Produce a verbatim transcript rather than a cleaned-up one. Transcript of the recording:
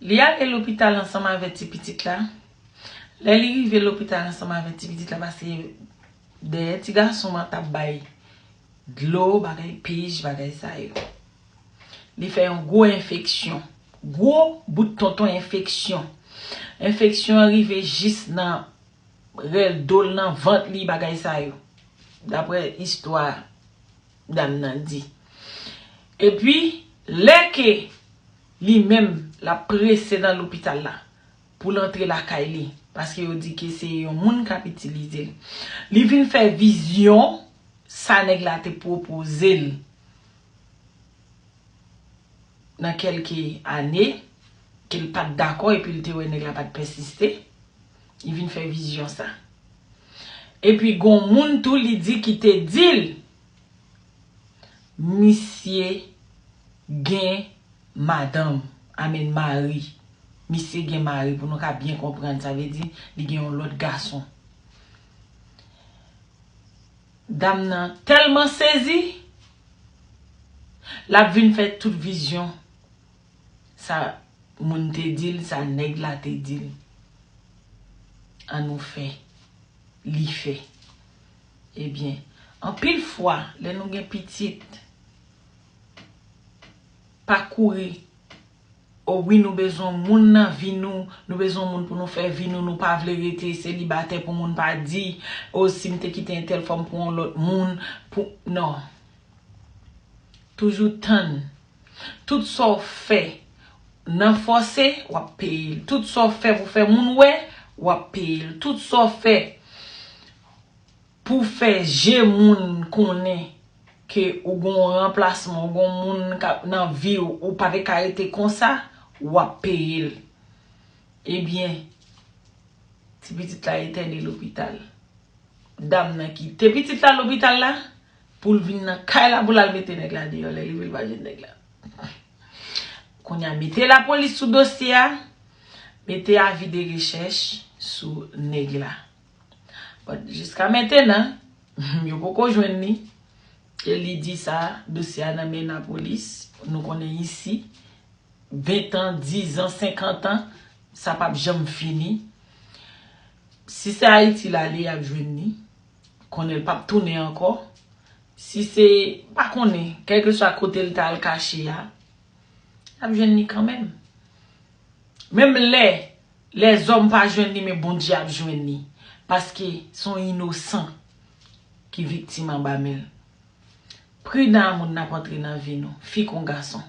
Li ale lopital ansanm avè ti pitit la. Lè li rive lopital ansanm avè ti pitit la, paske dèyè ti gason an t ap bay dlo, bagay pij, bagay sa yo. Li fè yon gwo enfeksyon. Gwo bout tonton enfeksyon. Enfeksyon an rive jis nan rèl do l, nan vant li, bagay sa yo. Daprè istwa dam nan di. Epi, lè ke li menm l ap prese nan lopital la pou l antre lakay li, paske yo di ke se yon moun k ap itilize l. Li vin fè vizyon sa nèg la te pwopoze l nan kèlke ane, ke l pa t dakò epi l te wè nèg la pa t pèsiste. Li vin fè vizyon sa. Epi gon moun tou li di ki te di l, misye gen madanm, amèn mari. Misye gen mari, pou nou ka byen konprann, sa vle di li gen yon lòt gason. Dam nan tèlman sezi, l ap vin fè tout vizyon sa moun te di l, sa nèg la te di l. Annou fè. Li fè. Ebyen, anpil fwa, lè nou gen pitit, pa kouri. O wi, nou bezwen moun nan vi nou, nou bezwen moun pou nou fè vi nou, nou pa vle rete selibatè pou moun pa di, o, si m te kite entèl fò m pran yon lòt moun, pou, non. Toujou tann. Tout sa w fè nan fòse, w ap peye l. Tout sa w fè pou fè moun wè, w ap peye l. Tout sa w fè pou fè je moun konnen ke ou gon ranplasman, ou gon moun k ap nan vi w, ou pa te ka rete konsa, w ap peye l. Ebyen, ti pitit la entène lopital. Dam nan kite pitit la lopital la pou l vin nan kay la pou l al mete nèg la deyò. Lè li vin, l pa jwenn nèg la. Kounye a, mete lapolis sou dosye a, mete avi de rechèch sou nèg la. But jiska mentenan, yo poko jwenn li. E li di sa, dosye a nan men lapolis. Nou konnen isi, ven an, diz an, senkant an, sa p ap janm fini. Si se Ayiti l ale, y ap jwenn li. Konnen l p ap tounen ankò. Si se, pa konnen, kèlkeswa kote l ta al kache a, y ap jwenn li kanmenm. Menm lè lèzòm pa jwenn li, men Bondye ap jwenn li. Paske se yon inosan ki viktim anba men l. Pridan a moun n ap antre nan vi nou, fi kon gason.